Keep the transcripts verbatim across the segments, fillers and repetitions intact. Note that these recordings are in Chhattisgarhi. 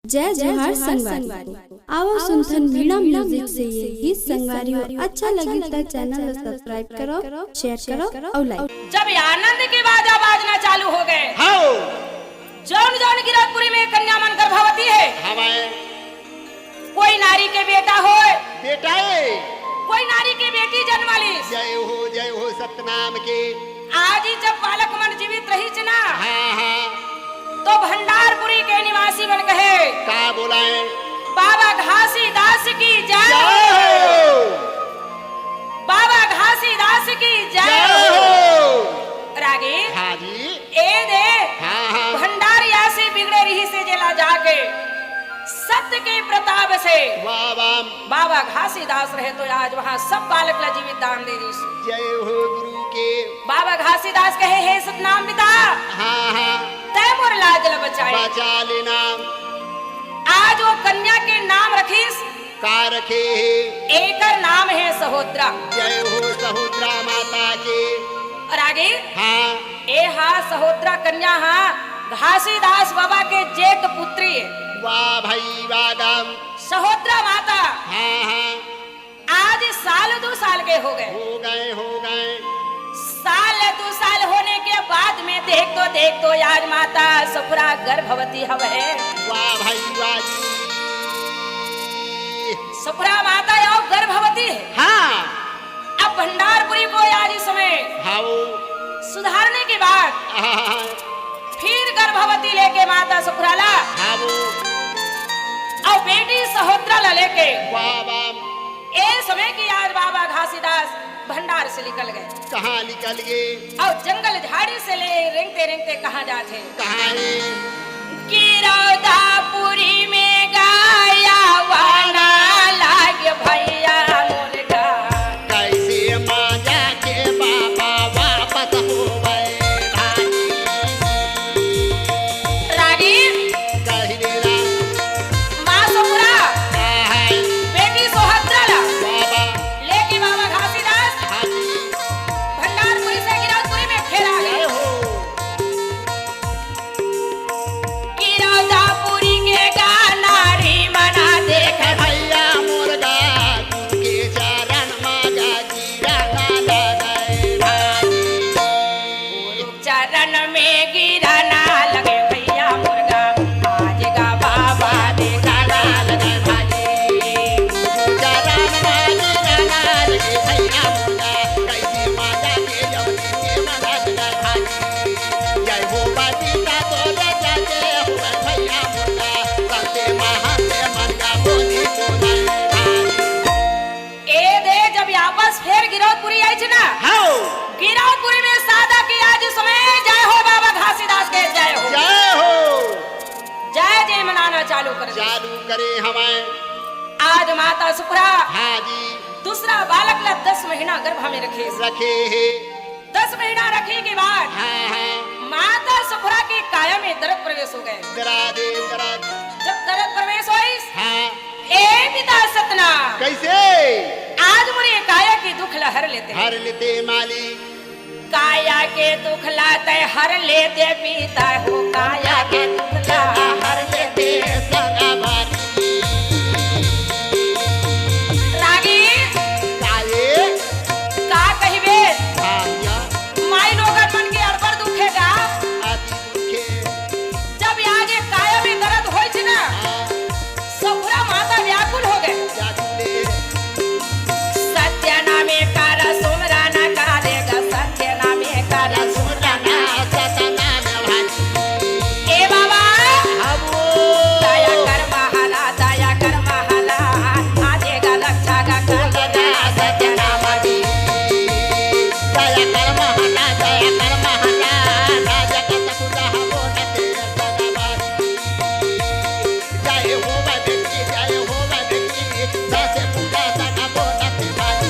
जय जोहार संगवारी। आवो सुनथन मीणा म्यूजिक से ये गीत संगवारी हो। अच्छा लगी त चैनल ला सब्सक्राइब करो, शेयर करो अउ लाइक। जब आनंद के बाजा बाजना चालू हो गए, हाँ। जौन जौन गिरौदपुरी में कन्या मन गर्भवती हे, हवय। कोई नारी के बेटा होय, बेटा हे। कोई नारी के बेटी जन्म लिस। जय हो, जय हो सतनाम के। आज ही जब बालक मन जीवित रहिस ना, हाँ, हाँ। तो भंडारपुरी के निवासी मन कहे, का बोलाए? बाबा घासीदास की जय जय हो। हो। बाबा घासीदास की जय जय हो। हो। रागी, हाँ जी। ए दे, हाँ, हाँ। भंडारिया से बिगड़े रहिसे जेला जाके सत्य के प्रताप से वाह, वाह। बाबा घासीदास रहे तो आज वहाँ सब बालक ला जीवित दान दे दिस। जय हो गुरु के। बाबा घासीदास कहे, हे सतनाम पिता, हाँ, हाँ। तै मोर लाज ल बचाए। बचा लेना। आज वो कन्या के नाम रखिस, का रखे हे? एकर नाम हे सहोत्रा। जय हो सहोत्रा माता के। अउ आगे? हाँ। ए हा सहोत्रा कन्या हा घासीदास बाबा के जेठ पुत्री हे। वाह भाई, वाह दम। सहोत्रा माता। हाँ, हाँ। आज साल दू साल के हो गए। हो गए, हो गए। साल दू साल होने के बाद में देख तो, देख तो आज माता सफुरा गर्भवती हवे। वाह भाई, वाह जी। सफुरा माता अउ गर्भवती हे। हाँ। अब भंडारपुरी को आज इस समय हाँ, वो। सुधारने के बाद हाँ। फिर गर्भवती लेके माता सफुरा ला हाँ, वो। अउ बेटी सहोत्रा ला लेके वाह, वाह। ए समय की आज बाबा घासीदास भंडार से निकल गए। कहाँ निकल गए? अउ जंगल झाड़ी से ले रेंगते रेंगते कहाँ जाथे? कहाँ हे? गिरौदापुरी में गाया वाना लाग भैया मोर गा। कैसे मांजा के बाबा वापस होवे भाई? रागी कहि दे रा। माँ सफुरा, हाँ, हाँ। बेटी सोहत्रा ला बाबा। लेके बाबा घासीदास हाँ जी। भंडारपुरी से गिरौदपुरी में फेर आ गए। जय हो। गिरौदापुरी के गाना री मना देख भैया मोर गा, के चरण मा गा गिरना लगे भाई। चरण में गिरना लगे भैया मोर गा, आज गा बाबा देखना लगे भाई। चरण में गिरना लगे भैया मोर गा, कैसे माता के जब के मना लगे भाई। जय हो बबीता तोरे जय जय हो भैया मोर गा, सबसे महान से मन गा बोली बोले भाई। ए दे, जब वापस फेर गिरौदपुरी आइस ना, हाँ। गिरौदपुरी में सादा की आज समय जय हो बाबा घासीदास के जय हो। जय हो। जय जय मनाना चालू कर दे। चालू करे हवय। आज माता सफुरा हाँ जी। दूसरा बालक ला दस महीना गर्भ में रखे। रखे हे। दस महीना रखे के बाद हाँ, हाँ। माता सफुरा के काया में दर्द प्रवेश हो गए। दर्द, दर्द। जब दर्द प्रवेश होइस, हाँ। ए पिता सतना। कैसे? आज मोरे काया के दुख ला हर लेते। हर लेते मालिक। काया के दुख ला तै हर लेते पिता हो, काया के दुख ला हर लेते संगवारी। रागी। काये। का कहिबे? हाँ भैया। माई लोगन मन के अड़बड़ दुखे गा। अति दुखे। जब आज ये काया में दर्द होइस ना, हाँ। सफुरा माता व्याकुल हो गए। व्याकुल हे। सत्य नामे कर सुमरन करे गा, सत्य नामे कर सुमरन। सतनाम भाई। ए बाबा। हाँ वो। दया कर महाराज, दया कर महाराज, आ देगा रक्षा का कर देगा। सत्य नाम भाई। दया कर महाराज, दया कर महाराज, आ जगत पूजा हो न तेरा सदा भाई। जय हो बबीता, जय हो बबीता, जय से पूजा सदा बोलत भाई।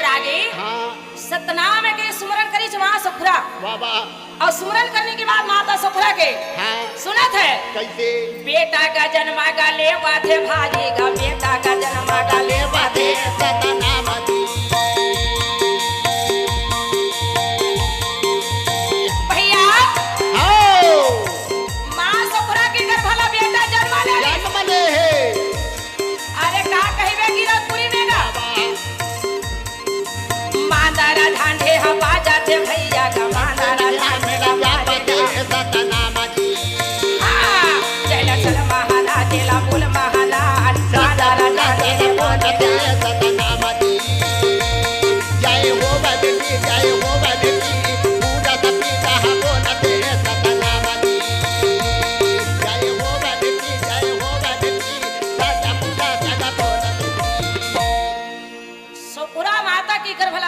रागी, हाँ। सतनाम के सुमरन करिस माँ सफुरा। वाह, वाह। अउ सुमरन करने के बाद माता सफुरा के हाँ। सुनत हे। कैसे? बेटा का जन्म गा लेवा थे भाई गा, बेटा का जन्म गा लेवा थे। सतनाम दी। भैया। हाँ। माँ सफुरा के गर्भ ला बेटा जन्म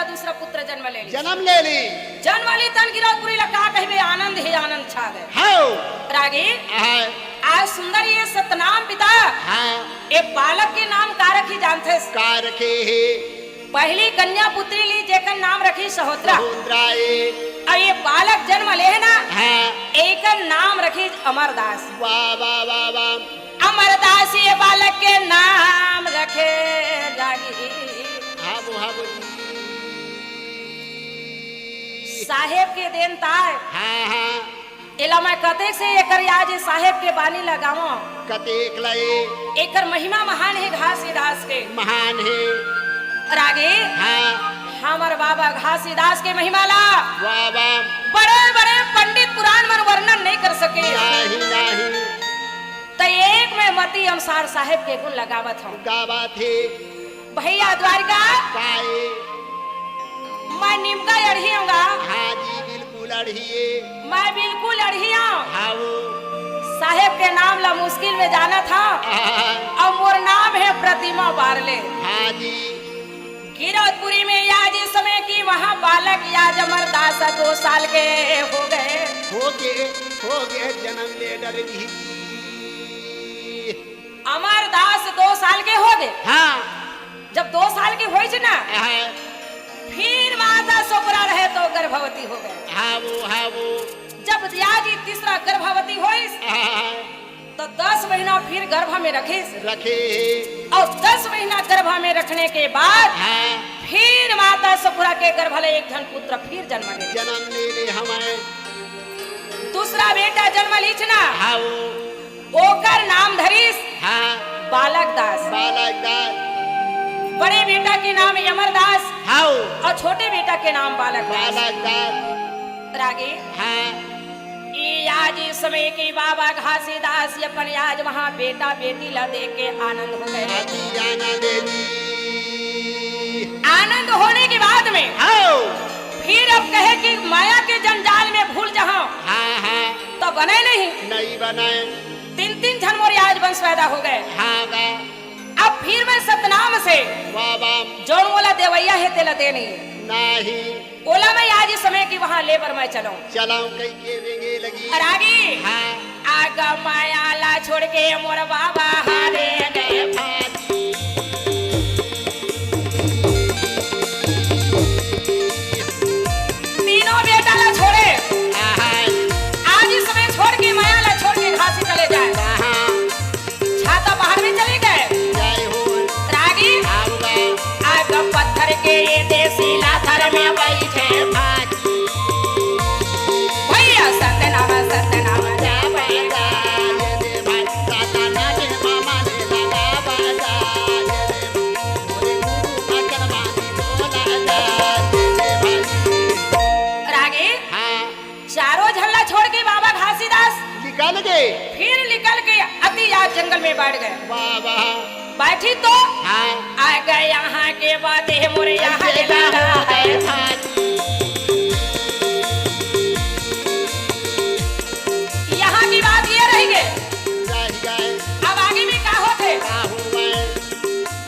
दूसरा पुत्र जन्म ले ली। जन्म ले ली। जन्म ली तन गिरौदपुरी ला का कहिबे, आनंद ही आनंद छा गए। हौ। रागी, हाँ। आज सुंदर ये सतनाम पिता, हाँ। ये बालक के नाम का रखी जानथस? का रखे हे? पहली कन्या पुत्री ली, जेकर नाम रखी सहोत्रा। सहोत्रा ए। अउ ये बालक जन्म ले हे ना, हाँ। एकर नाम रखी अमरदास। वाह, वाह, वाह, वाह। अमरदास ये बालक के नाम रखे रागी। हाँ, वो, हाँ, वो। साहेब के देन ताय। हाँ, हाँ। एला मैं कतेक से एकर याज साहेब के बानी लगावं। कतेक लए। एकर महिमा महान हे घासीदास के। महान हे। रागी। हाँ। हमर बाबा घासीदास के महिमा ला वाह, वाह। बड़े-बड़े पंडित पुराण मन वर्णन नहीं कर सके। नहीं, नहीं। त एक मैं मती अमसार साहेब के गुण लगावत हूँ। गावत हे। भैया द्वारिका। काए। मैं निमका अड़ही हूँ गा। हाँ जी, बिल्कुल अड़हिए। मैं बिल्कुल अड़ही हूँ। हाँ वो। साहेब के नाम ला मुश्किल में जानत हूँ। हाँ। अउ मोर नाम हे प्रतिमा बारले। हाँ जी। गिरौदपुरी में याज समय की वहाँ बालक याज अमरदास दो साल के हो गए। हो गए, हो गए, जन्म ले डर ली। अमरदास दो साल के हो गए। हाँ। जब दो साल के होइस ना, हाँ। फिर माता सोपरा रहे तो गर्भवती हो गए। हाँ वो, हाँ वो। जब याजी तीसरा गर्भवती होइस, हाँ। तो दस महीना फिर गर्भ में रखिस। रखे। अउ दस महीना गर्भ में रखने के बाद हाँ। फिर माता सोपरा के गर्भ ले एक झन पुत्र फिर जन्म ले। जन्म ले ले हमें। दूसरा बेटा जन्म लीस ना। हाँ वो। ओकर नाम धरिस हाँ। बालक दास। बालक दास। बड़े बेटा के नाम अमर दास। हाँ। अउ छोटे बेटा के नाम बालक दास। बालक दास। रागे। हाँ। ई आज इस समय के बाबा घासीदास अपन आज वहाँ बेटा बेटी ला देख के आनंद हो गए। अति आनंद जी। आनंद होने के बाद में हाँ। फिर अब कहे कि माया के जंजाल में भूल जहाँ। हाँ, हाँ। तो बने नहीं। नहीं बने। तीन तीन झन मोर आज वंश पैदा हो गए। हाँ, गा। अब फिर मैं सतनाम से वाह, वाह। जौन मोला देवैया हे तेला दे नहीं। नहीं। ओला मैं आज इस समय की वहाँ लेबर मैं चलूं। चलाऊं कई के रेंगे लगी। अउ आगे। हाँ। आगा माया ला छोड़ के मोर बाबा हारे गए। भाजी। तीनों बेटा ला छोड़े। हाँ, हाँ। आज इस समय छोड़ के माया ला छोड़ के घासी चले जाए। हाँ, हाँ। छाता पहाड़ में चले गए। जय हो। रागी। आऊंगा। आग पत्थर के ये देसी लाथर में बैठे। भैया सतनाम, सतनाम जावेगा। रागी। हाँ। चारों झन ला छोड़ के बाबा घासीदास निकल गए। फिर निकल के अति याद जंगल में बैठ गए। बाबा। बैठी तो हाँ। आ गए यहाँ के बात है मोरे यहाँ के लगा है। यहाँ की बात ये रह गए। रह गए। अब आगे में का होथे? का हुआ?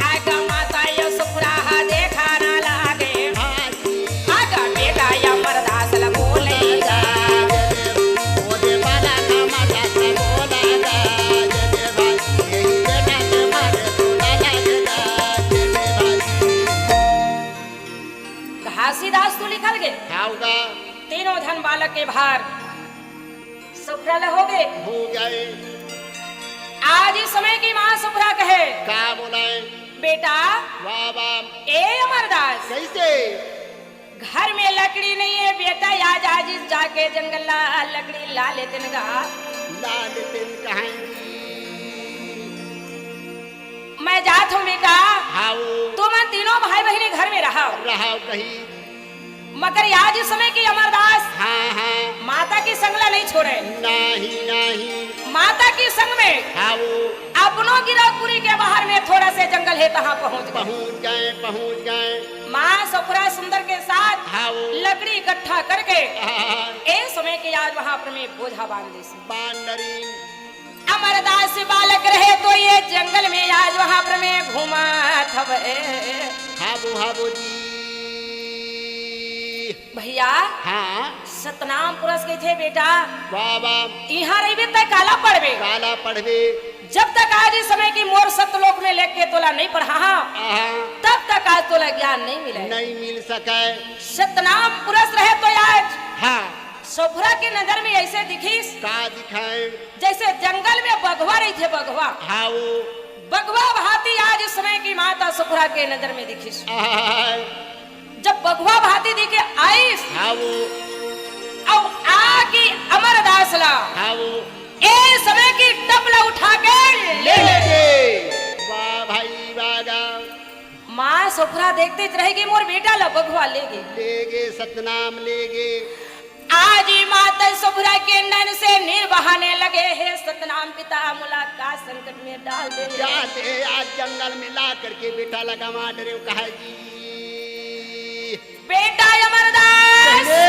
आगा माता यो सुखराहा देखा ना लागे। हाँ। आगा बेटा या अमरदास ल बोलेगा। घासीदास तो निकल गए। हाँ, होगा। तीनों झन बालक के भार सुखरा ल हो गए। हो गए। आज इस समय की माँ सुखरा कहे। का बोलाए? बेटा। वाह, वाह। ए अमरदास। कैसे? घर में लकड़ी नहीं है बेटा, आज, आज इस जाके जंगल ला लकड़ी ला लेते न गा। ला लेते न कहाँ जी? मैं जात हूँ बेटा। हाँ वो। तुमन तीनों भाई बहिनी घर में रहा। रहा कहीं। मगर आज इस समय की अमरदास हाँ, हाँ। माता की संग ला नहीं छोड़े। नहीं, नहीं। माता की संग में हाँ, वो। अपनो गिरौदपुरी के बाहर में थोड़ा से जंगल है, तहाँ पहुँच गए। पहुँच गए, पहुँच गए। माँ सुखरा सुंदर के साथ हाँ, वो। लकड़ी इकट्ठा करके हाँ। ए समय के आज वहाँ पर में बोझा बांध दे। बांध डरी। अमरदास बालक रहे तो ये जंगल में आज वहाँ पर में घुमात हवे। हाबू, हाबू जी। भैया, हाँ। सतनाम पुरस कहिथे बेटा, बाबा। इहाँ रहिबे तैं काला पढ़बे? काला पढ़बे? जब तक आज ए समय कि मोर सतलोक में लेग के तोला नइ पढ़ाहँव, आहा। तब तक आज तोला ज्ञान नइ मिलय। नइ मिल सकय। सतनाम पुरस रहे तो आज हाँ। सफुरा के नजर में अइसे दिखिस। का दिखय? जइसे जंगल में बघवा रहिथे, बघवा। हाँ, वो। बघवा भांति आज ए समय कि माता सफुरा के नजर में दिखिस। आहा। जब बघवा भांति दिखे आइस, हाँ वो। अउ आके अमरदास ला, हाँ वो। ए समय कि टप ला उठा के ले ले गे। वाह भाई, वाह गा। माँ सफुरा देखतेच रहिगे, मोर बेटा ला बघवा ले गे। ले गे, सतनाम ले गे। आज ए माता सफुरा के नैन से नीर बहाने लगे, हे सतनाम पिता, मोला का संकट में डाल दे। जा दे, आज जंगल में ला करके बेटा ला गंवा डरेंव कहय जी। बेटा अमरदास, कहले।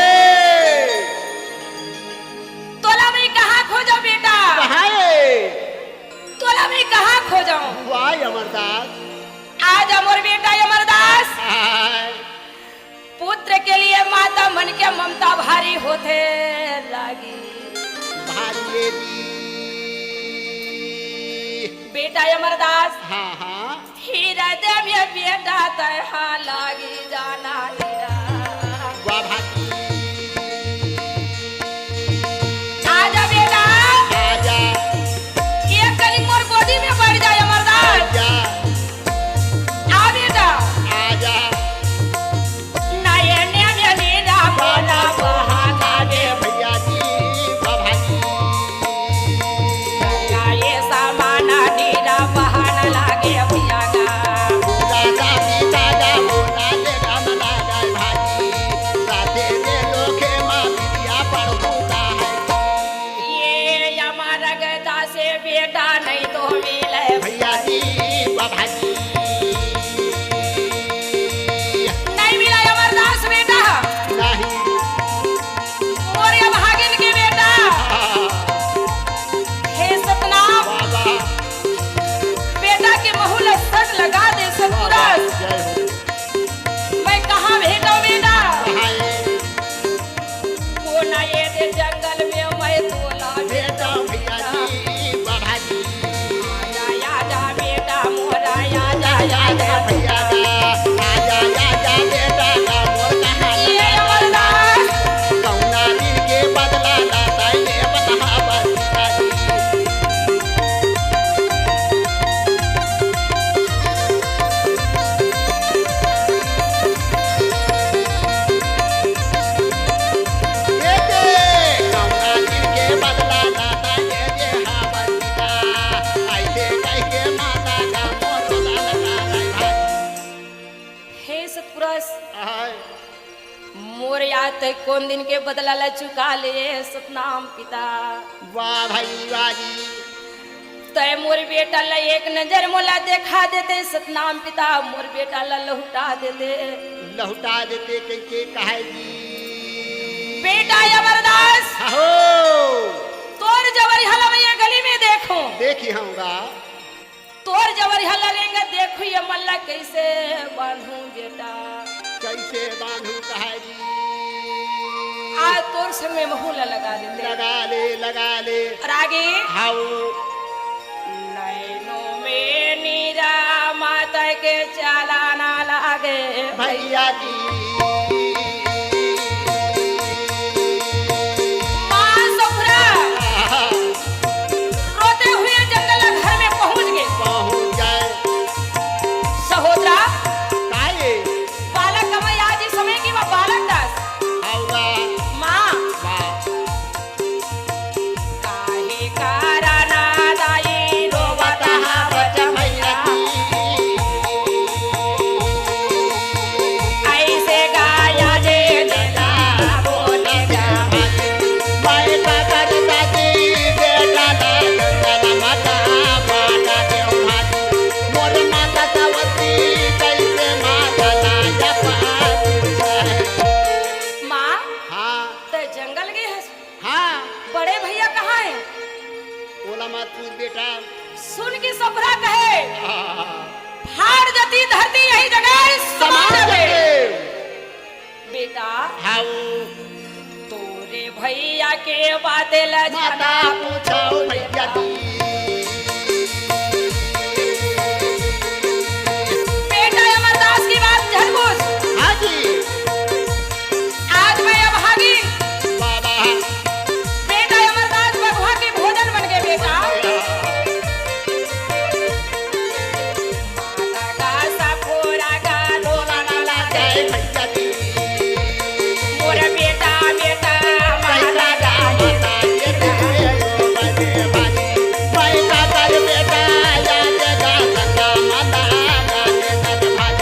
तोला मैं कहाँ खोजँव बेटा? कहाँ हे? तोला मैं कहाँ खोजँव? वाह अमरदास। आज मोर बेटा अमरदास। हाय। पुत्र के लिए माता मन के ममता भारी होथे रागी। भारी हे जी। बेटा अमरदास। हाँ, हाँ। हीरा देवी बेटा तैं हा लागी जाना हीरा। वाह भाभी। आजा बेटा। आजा। एक कनी मोर गोदी में बैठ जा अमरदास। आजा। आ बेटा। आजा। नयने में नीरा बोला बहा लागे। भैया जी, बाबा जी। गंगा ये समान नीरा बहन लागे भैया गा। बोला गा, सीता गा, बोला ले राम लागे भाई। साथे जे लोके माँ बिटिया पढ़ू का है। ये अमरदास बेटा नहीं तो मिले। भैया जी, बाबा जी। नहीं मिला अमरदास बेटा। नहीं। मोर अभागिन के बेटा। हाँ। हे सतनाम। बाबा। बेटा के महूँ ला सट लगा दे सतपुरस। जय हो। मैं कहाँ भेजँव बेटा? कहाँ हे? कोना ये दे जंगल में मैं तोला भेजँव भैया जी, बाबा जी। आजा, आजा बेटा मोरा, आजा, आजा, आजा। आजा भैया गा, आजा, आजा बेटा गा, मोर कहाँ ये लगा अमरदास। कौना दिन के बदला लाता ये बता बता जी। हे सतपुरस, आय। मोर याद तैं कोन दिन के बदला ला चुका ले, सतनाम पिता। वाह भाई, वाह जी। तैं मोर बेटा ला एक नजर मोला देखा देते, सतनाम पिता, मोर बेटा ला लहुटा देते। लहुटा देते कहिके कहय जी। बेटा अमरदास। हो। तोर जबरिहा ला मैं ये गली में देखँव। देखिहँव गा। तोर जबरिहा ला रेंगत देखँव, ये मन ला कइसे बांधँव बेटा? कइसे बांधँव कहय जी? आज तोर संग में महूँ ला लगा देते। लगा ले, लगा ले। रागी। हाउ। नैनों में नीरा माता के चला ना लागे। भैया जी। माँ सफुरा। आहा। रोते हुए जंगल घर में पहुँच गे। पहुँच गे। सहोदरा। काहे? बालक कमई आज इस समय की माँ बालक दास। आउगा। माँ। वाह। काहे कारण दाई रोवत हवच भैया। ऐसे गाया जे देला बोले जा। माँ, हाँ। तैं जंगल गे हस? हाँ। बड़े भैया कहाँ हे? ओला मत पूछ बेटा। सुन के सफुरा कहे, हाँ। फाड़ जती धरती यही जगह समा समा जाबे। जाबे। बेटा। हाउ। तोरे भैया के बात ल माता जाना पूछो भैया जी। बेटा अमरदास की बात झट पूछ। हाँ जी। आज मैं अभागिन बाबा। बेटा अमरदास बघवा के भोजन बन गए बेटा। माता का सफोरा का डोला ना लागे। जय भैया जी। मोर बेटा, बेटा, माता का माता ये दे दो बजे भाई। भाई का कर बेटा, या के गा संगा माता का दे दो भाई।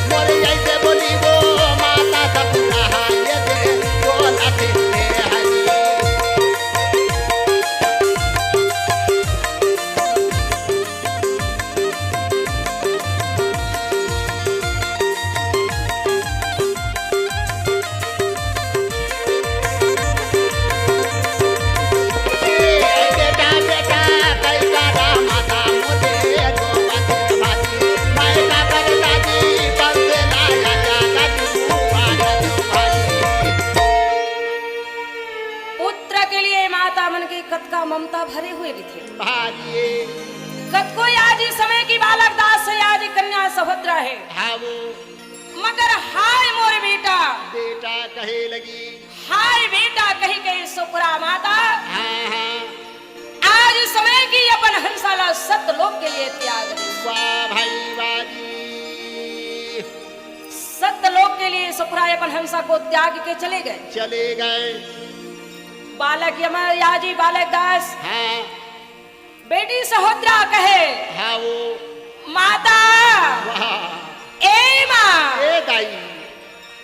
मोर जैसे बोली वो माता सब रहा ये दे दो लखी दे हरी। पुत्र के लिए माता मन के कतका ममता भरे हुए रहिथे। भारी। कतको आज इस समय की बालक दास हे, आज कन्या सहोदरा हे। हाँ वो। मगर हाय मोर बेटा। बेटा कहे लगी। हाय बेटा कही के सुखरा माता। हाँ, हाँ। आज इस समय की अपन हंसा ला सतलोक के लिए त्याग दे। वाह भाई वाह जी। सतलोक के लिए सुखरा अपन हंसा को त्याग के चले गए। चले गए। बालक यमराजी बालक दास। हाँ। बेटी सहोदरा कहे। हाँ वो। माता। वाह। ए माँ। ए दाई।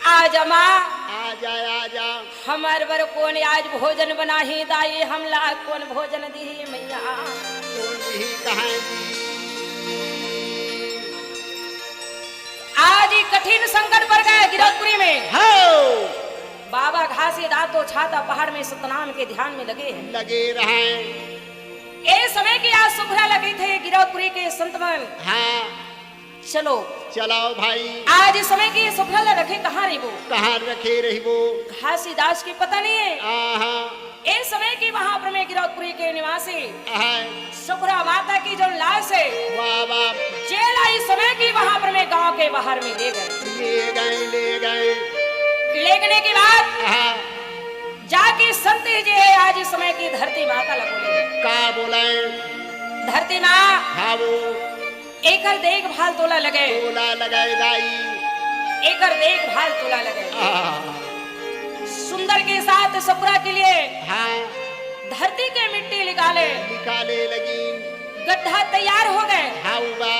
आ जा माँ। आ जा, आ जा। हमर बर कोन आज भोजन बनाही दाई, हमला कोन भोजन दिही मैया। कोन दिही कहाँ जी। आज ही कठिन संकट पर गए गिरौदपुरी में। हाँ। बाबा घासीदास तो छाता पहाड़ में सतनाम के ध्यान में लगे हैं। लगे रहे। ए समय की आज सुखरा लगे थे गिरौदपुरी के संत मन। हाँ। चलो। चलाओ भाई। आज इस समय की सुखरा ला रखे कहाँ रहिबो? कहाँ रखे रहिबो? घासीदास की पता नहीं है। आहा। ए समय की वहाँ पर में गिरौदपुरी के निवासी। आहा। सुखरा माता की जो लाश है, वाह, वाह। जेला इस समय की वहां पर में गांव के बाहर में ले गए। ले गए, ले गए। लेगने के बाद हाँ। जाके संत जी है आज इस समय की धरती माता ला बोले। का बोले? धरती माँ। हाँ वो। एकर देखभाल तोला लगे। तोला लगे दाई। एकर देखभाल तोला लगे। हाँ। सुंदर के साथ सुखरा के लिए हाँ। धरती के मिट्टी निकाले। निकाले लगी। गड्ढा तैयार हो गए। हाँ बा।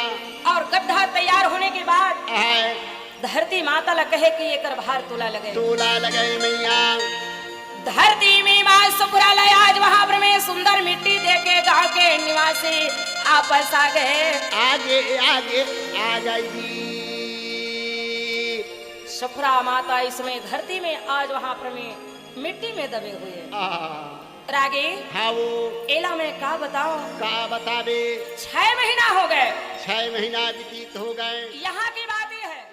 और गड्ढा तैयार होने के बाद हाँ। धरती माता ला कहे कि एकर भार तोला लगे। तोला लगे मैया। धरती में माँ सुखरा ला आज वहां पर में सुंदर मिट्टी देके गांव के निवासी आपस आ गए। आगे, आगे, आ गई। सुखरा माता इसमें धरती में आज वहां पर में मिट्टी में दबे हुए हैं। आ। रागी, हाँ वो। एला मैं का बताऊं? का बताबे? छह महीना हो गए। छह महीना व्यतीत हो गए। यहाँ की बात ये है।